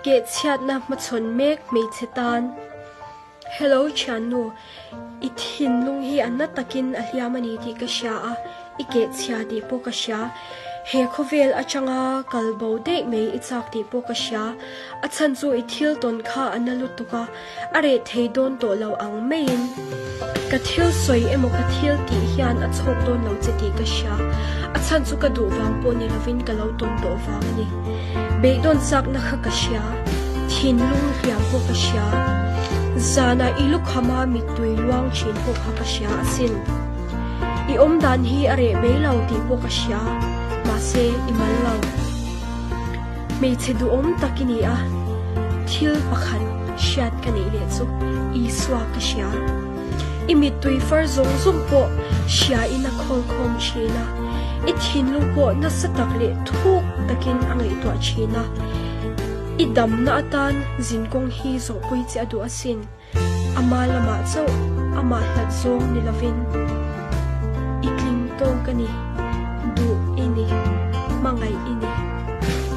Kehchhiatna hmachhawn mek hmeichhe tan. Hello thiannu, i thinlung hi a na takin a hliam a ni tih ka hria a, i kehchhia tih pawh ka hria. He khawvel atanga kal bo daih mai i chak tih pawh ka hria. A chhan chu i thil tawn kha a na lutuk a, a reh thei dawn tawh lo ang maiin ka thil sawi emaw ka thil tih hian a chhawk dawn lo che tih ka hria. A chhan chu ka duh vang pawh ni lovin ka lo tawn tawh vang a ni. Beidawn chakna kha ka hria, thinlung hliam pawh ka hria. Zanah i lukhama mittui luang thin pawh kha ka hria asin. I awmdan hi a reh mai lo tih pawh ka hria, mahse i mal lo. Hmeichhe duhawm tak i ni a, thil pakhat hriat ka neih leh chu Isua ka hria. I mittui far zawng zawng pawh hria in a khawlkhawm thin a, i thinlung pawh nasa tak leh thuk takin a ngaihtuah thin a. I damna atan zinkawng hi zawhpui che a duh asin. Ama lamah chauh amah hlat zawng ni lovin i tling tawk a ni.